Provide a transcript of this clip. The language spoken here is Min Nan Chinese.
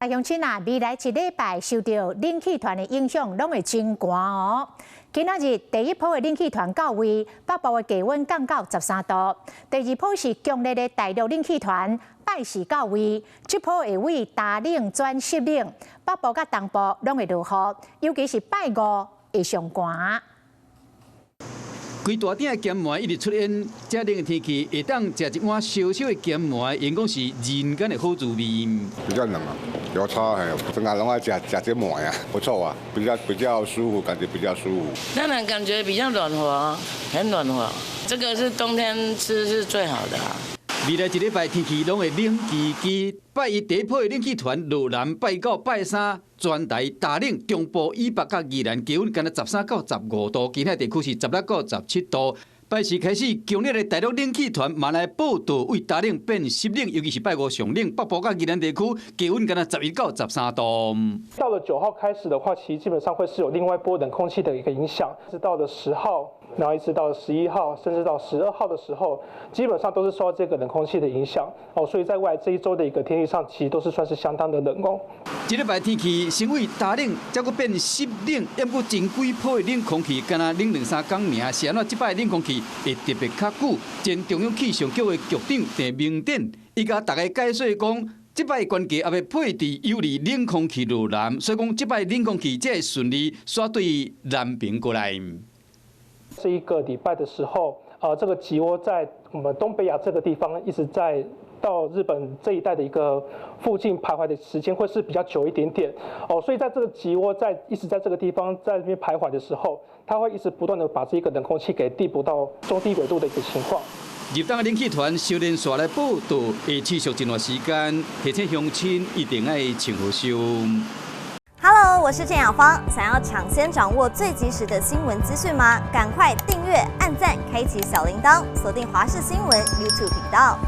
鄉親啊，未來一禮拜受著冷氣團的影響，攏會真寒哦。今仔日第一波的冷氣團到位，北部的低溫降到13度。第二波是強烈的大陸冷氣團，拜四到位，這波會為大冷轉濕冷，北部佮東部攏會落雨，尤其是拜五會上寒。規大鼎的鹹糜一直出現，這冷的天氣會當食一碗燒燒的鹹糜，應講是人間的好滋味。比較冷啊，有差嘿，正常攏愛食食這糜啊，不錯啊，比較舒服，感覺比較舒服。當然感覺比較暖和，很暖和。這個是冬天吃是最好的。未來一禮拜天氣攏會冷吱吱，拜一第一波的冷氣團落南，拜九、拜三全台大冷，中部以北佮宜蘭低溫干焦13到15度，其他地區是16到17度。拜四開始，強烈的大陸冷氣團嘛來報到，為大冷變濕冷，尤其是拜五上冷，北部佮宜蘭地區低溫干焦11到13度。到了9號開始的話，其實基本上會是有另外一波冷空氣的一個影響，是到了10號，然後一直到11號，甚至到12號的時候，基本上都是受到這個冷空氣的影響哦，所以在未來這一周的一個天氣上，其實都是算是相當的冷哦。這禮拜天氣先為大冷，才閣變濕冷，猶閣前幾波的冷空氣，干焦冷兩三工爾，是按怎這擺冷空氣會特別較久？前中央氣象局的局長鄭明典，伊共大家解說講，這擺關鍵猶未配置有利冷空氣落南，所以講這擺冷空氣才會順利煞對南邊過來。這一個禮拜的時候，這個極渦在我們東北亞這個地方一直在到日本這一帶的一個附近徘徊的時間會是比較久一點點哦，所以在這個極渦在一直在這個地方在這邊徘徊的時候，它會一直不斷的把這個冷空氣給遞補到中低緯度的一個情況。入冬的冷氣團小連續來報到，會持續一段時間，提醒鄉親一定愛穿好衫。 Hello，我是鄭雅芳。想要搶先掌握最及時的新聞資訊嗎？趕快訂閱、按讚、開啟小鈴鐺，鎖定華視新聞 YouTube 頻道。